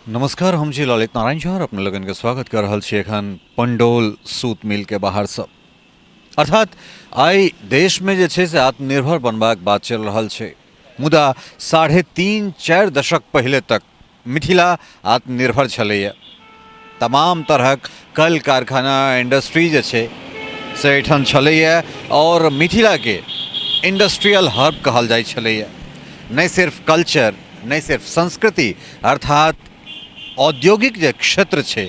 नमस्कार, हम छी ललित नारायण झा और अपने लगन के स्वागत कर रहल छी एखन पंडौल सूत मिल के बाहर से। अर्थात आइ देश में जे छै से आत्मनिर्भर बनबाक बात चलि रहल छै, मुदा 3.5-4 दशक पहिले तक मिथिला आत्मनिर्भर छलैया। तमाम तरहक कल कारखाना इंडस्ट्री जे छै से एहिठाम छलैया और मिथिलाके इंडस्ट्रियल हब कहल जाइ छलैया। नहि सिर्फ कल्चर, नहि सिर्फ संस्कृति, अर्थात औद्योगिक जे क्षेत्र छै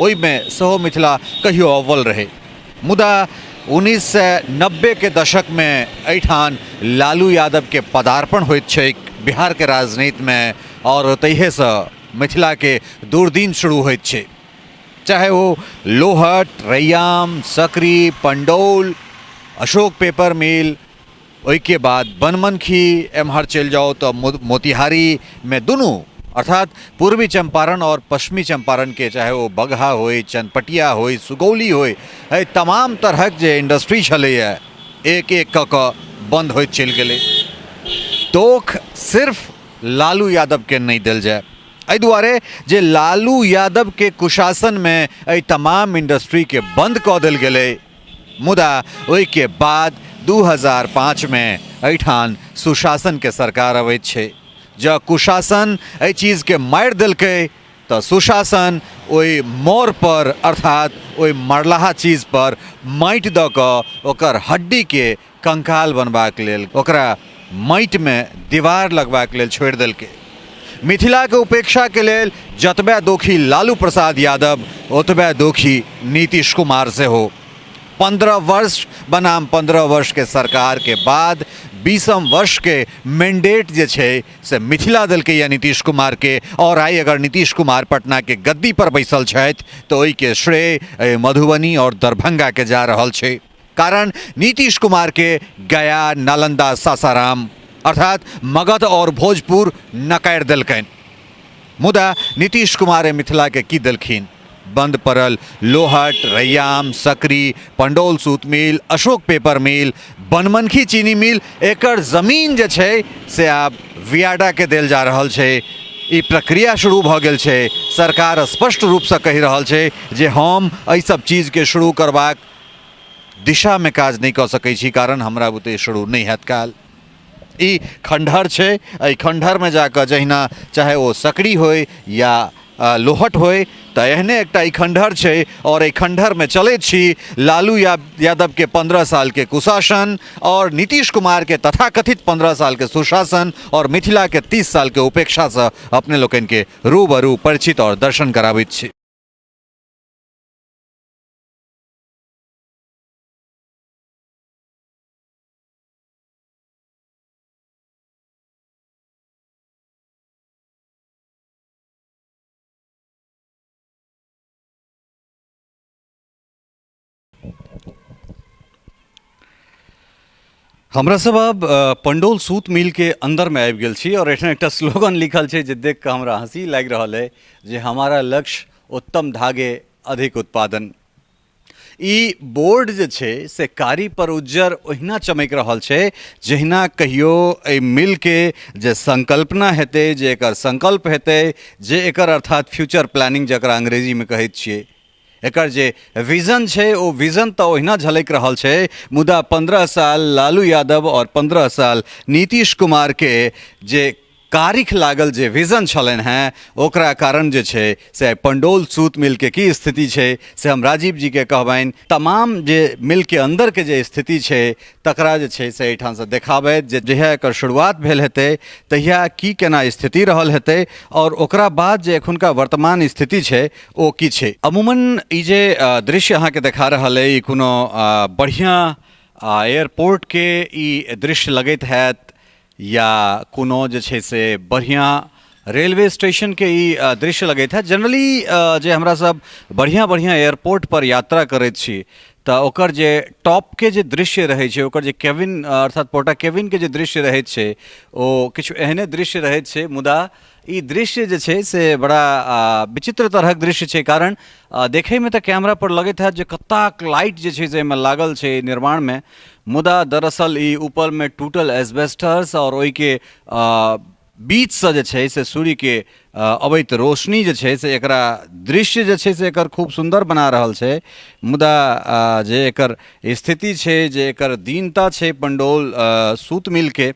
ओहिमे सेहो मिथिला कहियो अव्वल रहै। मुदा 1990के दशकमे एहिठाम लालू यादवके पदार्पण होइत छैक बिहारके राजनीतिमे और तहिएसँ मिथिलाके दुर्दिन शुरू होइत छै। चाहे ओ लोहट, रैयाम, सकरी, पंडौल, अशोक पेपर मिल, ओहिके बाद बनमनखी, एम्हर चलि जाउ तऽ मोतिहारीमे दुनू अर्थात पूर्वी चंपारण और पश्चिमी चंपारण के चाहे ओ बगहा होय, चनपटिया होय, सुगौली होय, एहि तमाम तरहक जे इंडस्ट्री छलैए एक एक कऽ कऽ बंद होइत चलि गेलै। दोख सिर्फ लालू यादवके नहि देल जाय, एहि दुआरे जे लालू यादवके कुशासनमे एहि तमाम इंडस्ट्रीके बंद कऽ देल गेलै। मुदा ओहिके बाद 2005मे एहिठाम सुशासनके सरकार अबैत छै। जँ कुशासन एहि चीजके मारि देलकै तऽ सुशासन ओहि मोर पर अर्थात ओहि मरलाहा चीज पर माटि दऽ कऽ ओकर हड्डीके कंकाल बनबाक लेल ओकरा माटिमे दीवार लगबाक लेल छोड़ि देलकै। मिथिलाके उपेक्षाके लेल जतबे दोखी लालू प्रसाद यादव ओतबे दोखी नीतीश कुमार सेहो। 15 वर्ष बनाम 15 वर्षके सरकारके बाद 20 वर्षके मैंडेट जे छै से मिथिला देलकै या नीतीश कुमारके, और आइ अगर नीतीश कुमार पटनाके गद्दी पर बैसल छथि तऽ ओहिके श्रेय मधुबनी और दरभंगाके जा रहल छै। कारण नीतीश कुमार के गया, नालंदा, सासाराम अर्थात मगध और भोजपुर नकारि देलकनि। मुदा नीतीश कुमार मिथिला के की देलखिन? बंद पड़ल लोहट, रैयाम, सकरी, पंडौल सूत मिल, अशोक पेपर मिल, बनमनखी चीनी मिल, एकर जमीन जे छै से आब वियाडा के देल जा रहल छै। ई प्रक्रिया शुरू भऽ गेल छै। सरकार स्पष्ट रूपसँ कहि रहल छै जे हम एहि सब चीजके शुरू करबाक दिशामे काज नहि कऽ सकै छी, कारण हमरा बुते शुरू नहि हैत काल। ई खण्डहर छै, एहि खण्डहरमे जाकऽ जहिना चाहे ओ सकरी होइ या लोहट होइ, तऽ एहने एकटा ई खण्डहर छै और एहि खण्डहरमे चलैत छी। लालू यादवके 15 सालके कुशासन और नीतीश कुमारके तथाकथित 15 सालके सुशासन और मिथिलाके 30 सालके उपेक्षासँ अपने लोकनिके रूबरू परिचित और दर्शन कराबैत छी। हमरा सब आब पंडौल सूत मिल के अंदर में आबि गेल छी और एहिठाम एकटा स्लोगन लिखल छै जे देख कऽ हमरा हंसी लागि रहल अइ जे हमारा लक्ष्य उत्तम धागे अधिक उत्पादन। ई बोर्ड जे छै से कारी पर उज्जर ओहिना चमकि रहल छै जहिना कहियो एहि मिलके जे संकल्पना हेतै, जे एकर संकल्प हेतै, जे एकर अर्थात फ्यूचर प्लानिंग जकरा अंग्रेजीमे कहैत छियै, एकर जे विजन छै ओ विजन तऽ ओहिना झलकि रहल छै। मुदा 15 साल लालू यादव आओर 15 साल नीतीश कुमारके जे कारिख लागल जे विजन छलनि हेँ ओकरा कारण जे छै से पंडौल सूत मिलके की स्थिति छै से हम राजीव जीके कहबनि। तमाम जे मिलके अन्दरके जे स्थिति छै तकरा जे छै से एहिठामसँ देखाबैत जे जहिया एकर शुरुआत भेल हेतै तहिया की केना स्थिति रहल हेतै और ओकरा बाद जे एखुनका वर्तमान स्थिति छै ओ की छै। अमूमन ई जे दृश्य अहाँके देखा रहल अइ ई कोनो बढ़िआँ एयरपोर्टके ई दृश्य लगैत हैत या कोनो जे छै से बढ़िआँ रेलवे स्टेशनके ई दृश्य लगैत हैत। जनरली जे हमरा सब बढ़िआँ बढ़िआँ एयरपोर्टपर यात्रा करैत छी तऽ ओकर जे टॉपके जे दृश्य रहै छै, ओकर जे केबिन अर्थात पोर्टा केबिनके जे दृश्य रहैत छै ओ किछु एहने दृश्य रहैत छै। मुदा ई दृश्य जे छै से बड़ा विचित्र तरहक दृश्य छै, कारण देखैमे तऽ कैमरा पर लगैत हैत जे कतेक लाइट जे छै से एहिमे लागल छै निर्माणमे, मुदा दरअसल ई ऊपरमे टूटल एस्बेस्टस आओर ओहिके बीचसँ जे छै से सूर्यके अबैत रोशनी जे छै से एकरा दृश्य जे छै से एकर खूब सुन्दर बना रहल छै। मुदा जे एकर स्थिति छै, जे एकर दीनता छै पंडौल सूत मिलके,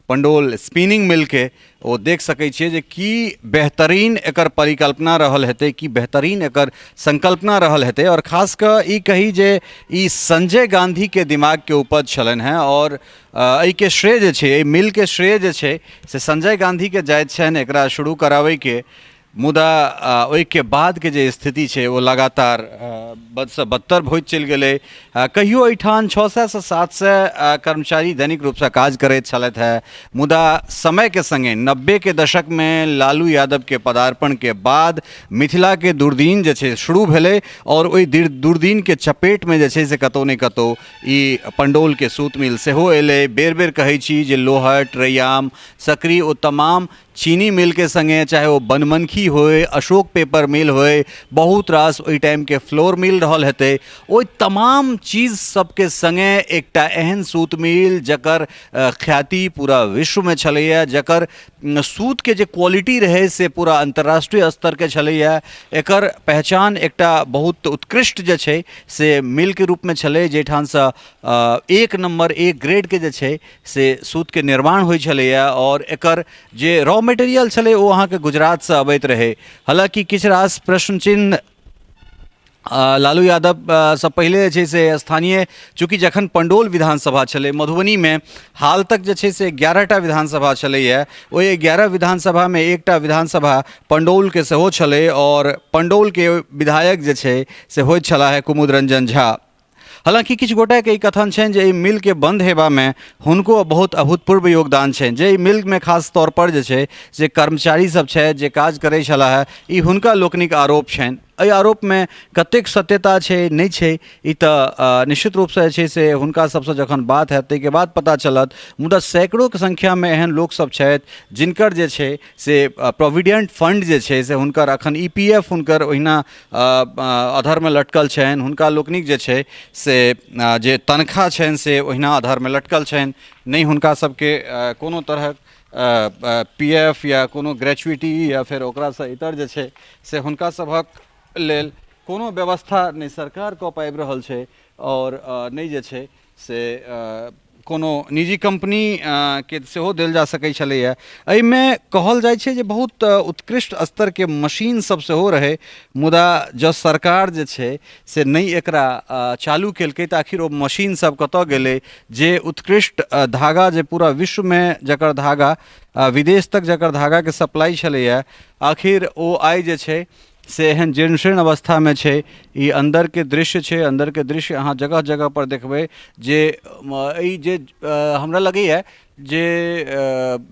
पंडौल स्पिनिंग मिलके, ओ देख सकै छियै जे की बेहतरीन एकर परिकल्पना रहल हेतै, की बेहतरीन एकर संकल्पना रहल हेतै। आओर खास कऽ ई कही जे ई संजय गाँधीके दिमागके उपज छलनि हेँ आओर एहिके श्रेय जे छै, एहि मिलके श्रेय जे छै से संजय गाँधीके जाइत छनि एकरा शुरू कराबैके। मुदा ओहिके बादके जे स्थिति छै ओ लगातार बदसँ बदतर होइत चलि गेलै। कहियो एहिठाम 600सँ 700 कर्मचारी दैनिक रूपसँ काज करैत छलथि हेँ, मुदा समयके सङ्गे 90के दशकमे लालू यादवके पदार्पणके बाद मिथिलाके दुर्दिन जे छै शुरू भेलै आओर ओहि दुर्दिनके चपेटमे जे छै से कतहु ने कतहु ई पंडौलके सूत मिल सेहो एलै। बेर बेर कहै छी जे लोहट, रैयाम, सकरी ओ तमाम चीनी मिलके सङ्गे, चाहे ओ बनमनखी होय, अशोक पेपर मिल होय, बहुत रास ओहि टाइमके फ्लोर मिल रहल हेतै, ओहि तमाम चीज सबके सङ्गे एकटा एहन सूत मिल जकर ख्याति पूरा विश्वमे छलैए, जकर सूतके जे क्वालिटी रहै से पूरा अन्तर्राष्ट्रीय स्तरके छलैए। एकर पहचान एकटा बहुत उत्कृष्ट जे छै से मिलके रूपमे छलै, जाहिठामसँ एक नम्बर एक ग्रेडके जे छै से सूतके निर्माण होइ छलैए आओर एकर जे रॉ मटेरियल छलै ओ अहाँके गुजरातसँ अबैत रहै। हालाँकि किछु रास प्रश्न चिन्ह लालू यादवसँ पहिले जे छै से स्थानीय, चूँकि जखन पंडौल विधानसभा छलै मधुबनीमे, हाल तक जे छै से 11टा विधानसभा छलैए, ओहि 11 विधानसभामे एकटा विधानसभा पंडौलके सेहो छलै आओर पंडौलके विधायक जे छै से होइत छलाह हे कुमुद रंजन झा। हालाँकि किछु गोटेके ई कथन छनि जे एहि मिलके बन्द हेबामे हुनको बहुत अभूतपूर्व योगदान छनि, जे एहि मिलमे खास तौरपर जे छै से कर्मचारी सब छथि जे काज करै छलाह, ई हुनका लोकनिक आरोप छनि। एहि आरोपमे कतेक सत्यता छै नहि छै ई तऽ निश्चित रूपसँ जे छै से हुनका सबसँ जखन बात हैत ताहिके बाद पता चलत। मुदा सैकड़ोके संख्यामे एहन लोकसब छथि जिनकर जे छै से प्रोविडेंट फंड जे छै से हुनकर अखन ई पी एफ हुनकर ओहिना अधरमे लटकल छनि, हुनका लोकनिक जे छै से जे तनख्वाह छनि से ओहिना अधरमे लटकल छनि, नहि हुनका सबके कोनो तरहक पी एफ या कोनो ग्रेचुइटी या फेर ओकरासँ इतर जे छै से हुनका सभक लेल कोनो व्यवस्था नहि सरकार कऽ पाबि रहल छै आओर नहि जे छै से कोनो निजी कम्पनी के सेहो देल जा सकै छलैए। एहिमे कहल जाइ छै जे बहुत उत्कृष्ट स्तरके मशीन सब सेहो रहै, मुदा जँ सरकार जे छै से नहि एकरा चालू केलकै तऽ आखिर ओ मशीन सब कतऽ गेलै जे उत्कृष्ट धागा जे पूरा विश्वमे जकर धागा विदेश तक जकर धागाके सप्लाई छलैए, आखिर ओ आइ जे छै से एहन जीर्ण शीर्ण अवस्थामे छै। ई अन्दरके दृश्य छै, अन्दरके दृश्य अहाँ जगह जगहपर देखबै जे ई जे हमरा लगैए जे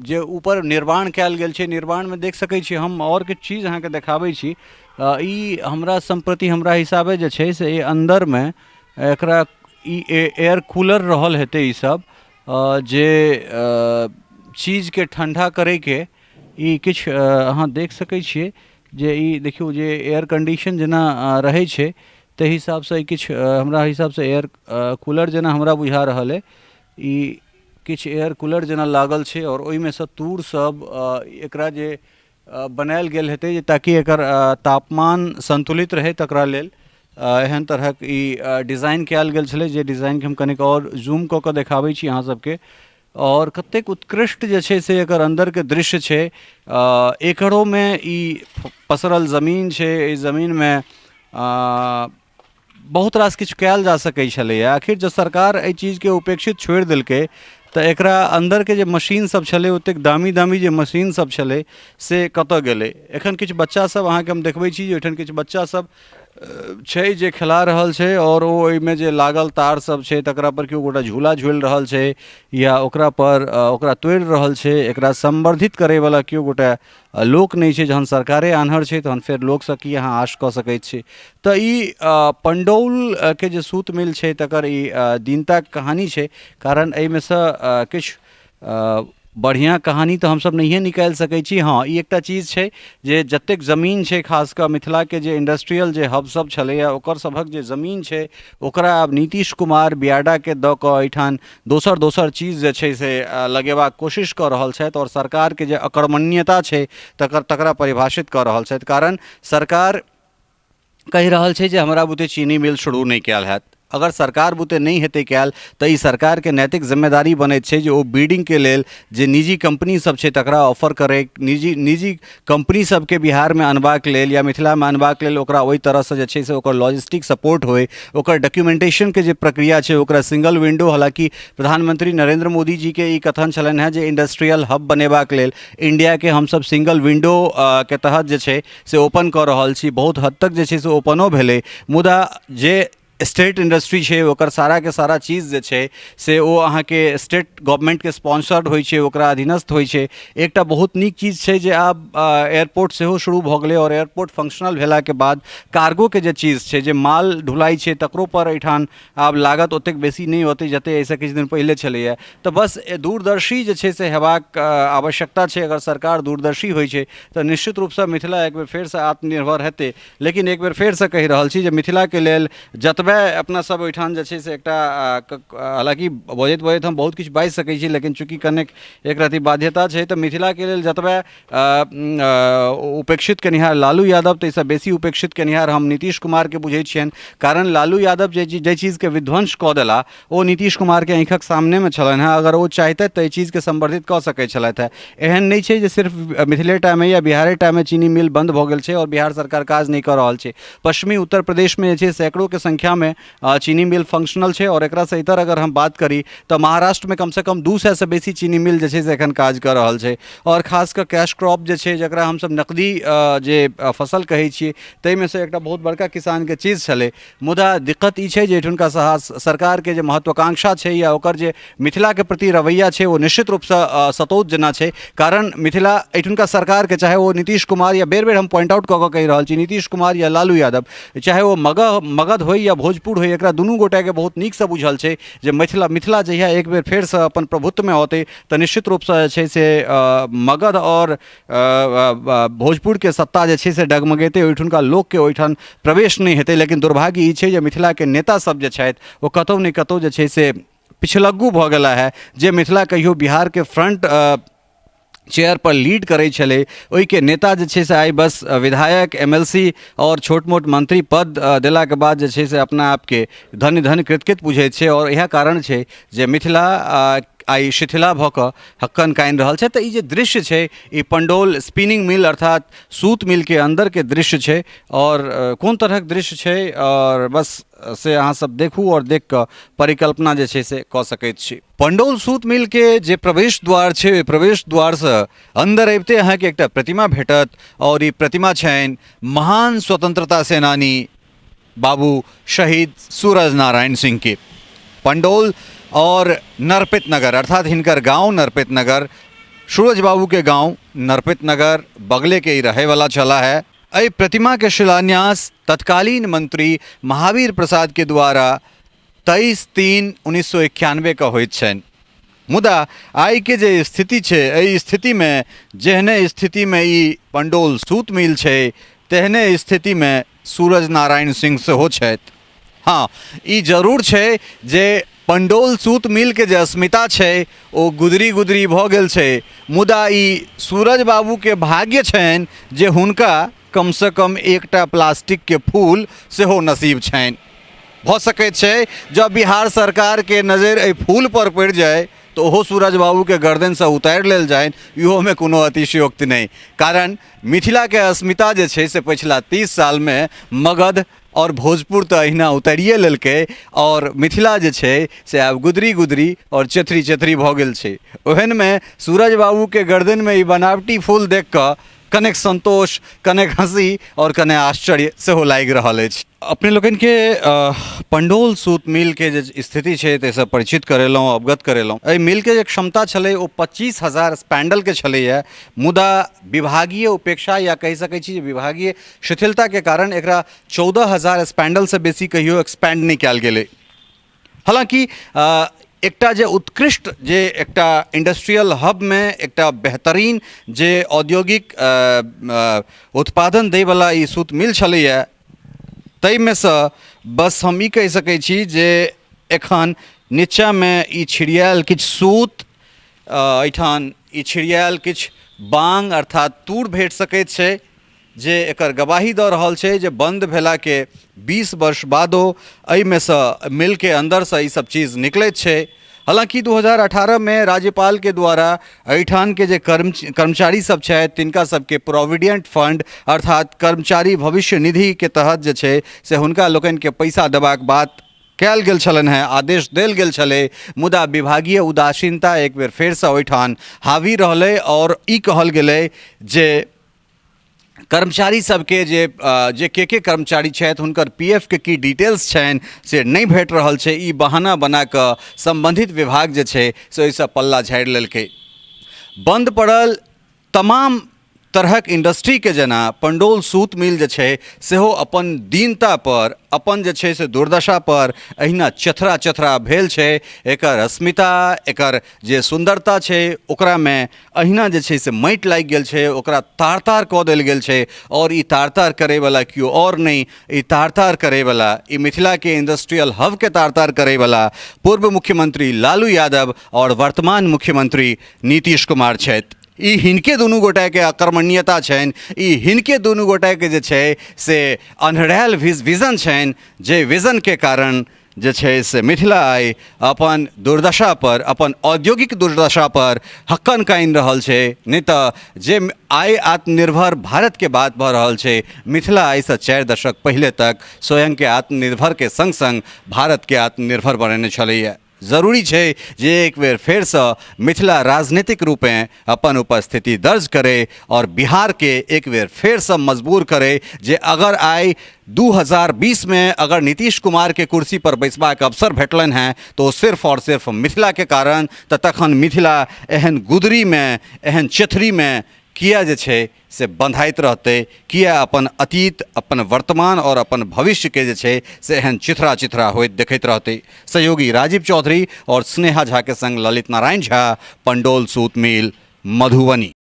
जे ऊपर निर्माण कयल गेल छै, निर्माणमे देख सकै छी हम आओर किछु चीज अहाँके देखाबै छी। ई हमरा सम्प्रति हमरा हिसाबे जे छै से ई अन्दरमे एकरा ई एयर कूलर रहल हेतै, ई सब जे चीजके ठण्डा करैके ई किछु अहाँ देख सकै छियै जे ई देखियौ जे एयर कंडीशन जेना रहै छै ताहि हिसाबसँ ई किछु हमरा हिसाबसँ एयर कूलर जेना हमरा बुझा रहल अइ। ई किछु एयर कूलर जेना लागल छै आओर ओहिमे सँ तूर सब एकरा जे बनायल गेल हेतै जे ताकि एकर तापमान संतुलित रहै, तकरा लेल एहन तरहक ई डिजाइन कयल गेल छलै, जे डिजाइनके हम कनिक आओर जूम कऽ कऽ देखाबै छी अहाँ सबके। आओर कतेक उत्कृष्ट जे छै से एकर अन्दरके दृश्य छै। एकरोमे ई पसरल जमीन छै, एहि जमीनमे बहुत रास किछु कयल जा सकै छलैए। आखिर जँ सरकार एहि चीजके उपेक्षित छोड़ि देलकै तऽ एकरा अन्दरके जे मशीन सब छलै, ओतेक दामी दामी जे मशीन सब छलै से कतऽ गेलै? एखन किछु बच्चा सब अहाँके हम देखबै छी जे ओहिठाम किछु बच्चा सब छै जे खेला रहल छै आओर ओ ओहिमे जे लागल तार सब छै तकरा पर केओ गोटा झूला झूलि रहल छै या ओकरा पर ओकरा तोड़ि रहल छै। एकरा संवर्धित करैवला केओ गोटा लोक नहि छै। जहन सरकारे आन्हर छै तहन फेर लोकसँ की अहाँ आश कऽ सकै छी? तऽ ई पण्डौलके जे सूत मिल छै तकर ई दीनताके कहानी छै, कारण एहिमे सँ किछु बढ़िआँ कहानी तऽ हमसभ नहिए निकालि सकै छी। हँ, ई एकटा चीज छै जे जतेक जमीन छै, खास कऽ मिथिलाके जे इंडस्ट्रियल जे हब सब छलैए, ओकर सभक जे जमीन छै ओकरा आब नीतीश कुमार बियाडाके दऽ कऽ एहिठाम दोसर दोसर चीज जे छै से लगेबाक कोशिश कऽ रहल छथि आओर सरकारके जे अकर्मण्यता छै तकरा परिभाषित कऽ रहल छथि। कारण सरकार कहि रहल छै जे हमरा बुते चीनी मिल शुरू नहि कयल हैत। अगर सरकार बुते नहि हेतै कयल तऽ ई सरकारके नैतिक जिम्मेदारी बनैत छै जे ओ बीडिंगके लेल जे निजी कम्पनी सब छै तकरा ऑफर करै, निजी कम्पनी सबके बिहारमे अनबाक लेल या मिथिलामे अनबाक लेल ओकरा ओहि तरहसँ जे छै से ओकर लॉजिस्टिक सपोर्ट होइ, ओकर डॉक्यूमेंटेशनके जे प्रक्रिया छै ओकरा सिंगल विंडो। हालाँकि प्रधानमंत्री नरेंद्र मोदी जीके ई कथन छलनि हेँ जे इंडस्ट्रियल हब बनेबाक लेल इंडियाके हमसब सिंगल विंडो के तहत जे छै से ओपन कऽ रहल छी। बहुत हद तक जे छै से ओपनो भेलै, मुदा जे स्टेट इंडस्ट्री छै ओकर साराके सारा चीज जे छै से ओ अहाँके स्टेट गवर्नमेन्टके स्पॉन्सर्ड होइ छै, ओकरा अधीनस्थ होइ छै। एकटा बहुत नीक चीज छै जे आब एयरपोर्ट सेहो शुरू भऽ गेलै आओर एयरपोर्ट फंक्शनल भेलाके बाद कार्गोके जे चीज छै, जे माल ढुलाइ छै, तकरोपर एहिठाम आब लागत ओतेक बेसी नहि होतै जतेक एहिसँ किछु दिन पहिले छलैए। तऽ बस दूरदर्शी जे छै से हेबाक आवश्यकता छै। अगर सरकार दूरदर्शी होइ छै तऽ निश्चित रूपसँ मिथिला एक बेर फेरसँ आत्मनिर्भर हेतै। लेकिन एक बेर फेरसँ कहि रहल छी जे मिथिलाके लेल जतबे अपना सब ओहिठाम जे छै से एकटा, हालाँकि बजैत बजैत हम बहुत किछु बाजि सकै छी, लेकिन चूँकि कनेक एक रति बाध्यता छै, तऽ मिथिलाके लेल जतबे उपेक्षित केनिहार लालू यादव, ताहिसँ बेसी उपेक्षित केनिहार हम नीतीश कुमारके बुझै छियनि। कारण लालू यादव जे जाहि चीजके विध्वंस कऽ देला ओ नीतीश कुमारके आँखिक सामनेमे छलनि हेँ। अगर ओ चाहितथि तऽ एहि चीजके संवर्धित कऽ सकै छलथि हेँ। एहन नहि छै जे सिर्फ मिथिलेटामे या बिहारेटामे चीनी मिल बन्द भऽ गेल छै आओर बिहार सरकार काज नहि कऽ रहल छै। पश्चिमी उत्तर प्रदेशमे जे छै सैकड़ोके संख्यामे चीनी मिल फंक्शनल छै आओर एकरासँ इतर अगर हम बात करी तऽ महाराष्ट्रमे कमसँ कम 200सँ बेसी चीनी मिल जे छै से एखन काज कऽ रहल छै। आओर खास कऽ कैश क्रॉप जे छै, जकरा हमसब नकदी जे फसल कहै छियै, ताहिमे सँ एकटा बहुत बड़का किसानके चीज छलै। मुदा दिक्कत ई छै जे एहिठुनका सरकारके जे महत्वाकांक्षा छै या ओकर जे मिथिलाके प्रति रवैया छै ओ निश्चित रूपसँ सतौत जेना छै। कारण मिथिला एहिठुनका सरकारके, चाहे ओ नीतीश कुमार या बेर बेर हम पॉइंट आउट कऽ कऽ कहि रहल छी, नीतीश कुमार या लालू यादव, चाहे ओ मगध होइ या भोजपुर होइ, एकरा दुनू गोटाके बहुत नीकसँ बुझल छै जे मिथिला जहिया एक बेर फेरसँ अपन प्रभुत्वमे औतै तऽ निश्चित रूपसँ जे छै से मगध आओर भोजपुरके सत्ता जे छै से डगमगेतै, ओहिठुनका लोकके ओहिठाम प्रवेश नहि हेतै। लेकिन दुर्भाग्य ई छै जे मिथिलाके नेता सब जे छथि ओ कतहु ने कतहु जे छै से पिछलग्गू भऽ गेला है। जे मिथिला कहियो बिहारके फ्रंट चेयर पर लीड करै छलै, ओहिके नेता जे छै से आइ बस विधायक, एम एल सी आओर छोट मोट मंत्री पद देलाके बाद जे छै से अपना आपके धन्य धन्य कृतकृत बुझै छै। आओर इएह कारण छै जे मिथिला आइ शिथिला भऽ कऽ हक्कन कानि रहल छै। तऽ ई जे दृश्य छै ई पंडौल स्पिनिंग मिल अर्थात सूत मिलके अन्दरके दृश्य छै आओर कोन तरहक दृश्य छै आओर बस से अहाँ सब देखू आओर देख कऽ परिकल्पना जे छै से कऽ सकैत छी। पंडौल सूत मिलके जे प्रवेश द्वार छै ओहि प्रवेश द्वारसँ अन्दर अबिते अहाँके एकटा प्रतिमा भेटत आओर ई प्रतिमा छनि महान स्वतंत्रता सेनानी बाबू शहीद सूरज नारायण सिंह के। पंडौल और नरपित नगर अर्थात हिनकर गांव नरपित नगर, सूरज बाबू के गांव नरपित नगर बगले के ही रहे वाला छला है। एहि प्रतिमा के शिलान्यास तत्कालीन मंत्री महावीर प्रसाद के द्वारा 23/3/1991 के होइत छनि। मुदा आइ के जे स्थिति छै एहि स्थितिमे जेहने स्थितिमे ई पंडौल सूत मिल छै तेहने स्थितिमे सूरज नारायण सिंह सेहो छथि। हँ, ई जरूर छै जे पंडौल सूत मिलके जे अस्मिता छै ओ गुदरी गुदरी भऽ गेल छै, मुदा ई सूरज बाबूके भाग्य छनि जे हुनका कमसँ कम एकटा प्लास्टिकके फूल सेहो नसीब छनि। भऽ सकैत छै जँ बिहार सरकारके नजरि एहि फूलपर पड़ि जाय तऽ ओहो सूरज बाबूके गर्दनसँ उतारि लेल जानि, इहोमे कोनो अतिशयोक्ति नहि। कारण मिथिलाके अस्मिता जे छै से पछिला 30 सालमे मगध आओर भोजपुर तऽ अहिना उतारिए लेलकै आओर मिथिला जे छै से आब गुदरी गुदरी आओर चेथरी चेथरी भऽ गेल छै। ओहनमे सूरज बाबूके गर्दनमे ई बनावटी फूल देखि कऽ कनेक संतोष, कनेक हँसी आओर कने आश्चर्य सेहो लागि रहल अछि। अपने लोकनिके पंडौल सूत मिलके जे स्थिति छै ताहिसँ परिचित करेलहुँ, अवगत करेलहुँ। एहि मिलके जे क्षमता छलै ओ 25,000 स्पैंडलके छलैए, मुदा विभागीय उपेक्षा या कहि सकै छी जे विभागीय शिथिलताके कारण एकरा 14,000 स्पैंडलसँ बेसी कहियो एक्सपेंड नहि कयल गेलै। हालाँकि एकटा जे उत्कृष्ट जे एकटा इंडस्ट्रियल हबमे एकटा बेहतरीन जे औद्योगिक उत्पादन दैवला ई सूत मिल छलैए, ताहिमे सँ बस हम ई कहि सकै छी जे एखन नीचाँमे ई छिड़ियाएल किछु सूत, एहिठाम ई छिड़ियाएल किछु बाङ्ग अर्थात तूर भेट सकैत छै, जे एकर गवाही दऽ रहल छै जे बन्द भेलाके 20 वर्ष बादो एहिमेसँ मिलके अन्दरसँ ई सब चीज निकलैत छै। हालाँकि 2018मे राज्यपालके द्वारा एहिठामके जे कर्मचारी सब छथि तिनका सबके प्रोविडेंट फंड अर्थात कर्मचारी भविष्य निधिके तहत जे छै से हुनका लोकनिके पैसा देबाक बात कयल गेल छलनि हेँ, आदेश देल गेल छलै, मुदा विभागीय उदासीनता एक बेर फेरसँ ओहिठाम हावी रहलै आओर ई कहल गेलै जे कर्मचारी सबके जे जे के के कर्मचारी छथि हुनकर पी एफ के की डिटेल्स छनि से नहि भेट रहल छै। ई बहाना बना कऽ सम्बन्धित विभाग जे छै से ओहिसँ पल्ला झाड़ि लेलकै। बन्द पड़ल तमाम तरहक इंडस्ट्रीके जेना पंडौल सूत मिल जे छै सेहो अपन दीनतापर, अपन जे छै से दुर्दशापर एहिना चेथरा चेथरा भेल छै। एकर अस्मिता, एकर जे सुन्दरता छै ओकरामे अहिना जे छै से माटि लागि गेल छै, ओकरा तार तार कऽ देल गेल छै। आओर ई तार तार करैवला केओ आओर नहि, ई तार तार करैवला, ई मिथिलाके इंडस्ट्रियल हबके तार तार करैवला पूर्व मुख्यमंत्री लालू यादव आओर वर्तमान मुख्यमंत्री नीतीश कुमार छथि। ई हिनके दुनू गोटाके अकर्मण्यता छनि, ई हिनके दुनू गोटाके जे छै से अन्हरायल विजन छनि, जे विजनके कारण जे छै से मिथिला आइ अपन दुर्दशापर, अपन औद्योगिक दुर्दशापर हक्कन कानि रहल छै। नहि तऽ जे आइ आत्मनिर्भर भारतके बात भऽ रहल छै, मिथिला आइसँ 4 दशक पहिले तक स्वयंके आत्मनिर्भरके सङ्ग सङ्ग भारतके आत्मनिर्भर बनेने छलैए। जरूरी छै जे एक बेर फेरसँ मिथिला राजनीतिक रूपेँ अपन उपस्थिति दर्ज करै आओर बिहारके एक बेर फेरसँ मजबूर करै जे अगर आइ 2020मे अगर नीतीश कुमारके कुर्सी पर बैसबाक अवसर भेटलनि हेँ तऽ ओ सिर्फ आओर सिर्फ मिथिलाके कारण, तऽ तखन मिथिला एहन गुदरीमे, एहन चेथरीमे किया जे छै से बन्धाइत रहतै, किया अपन अतीत, अपन वर्तमान आओर अपन भविष्यके जे छै से एहन चिथड़ा चिथड़ा होइत देखैत रहतै। सहयोगी राजीव चौधरी आओर स्नेहा झाके सङ्ग ललित नारायण झा, पंडौल सूत मिल, मधुबनी।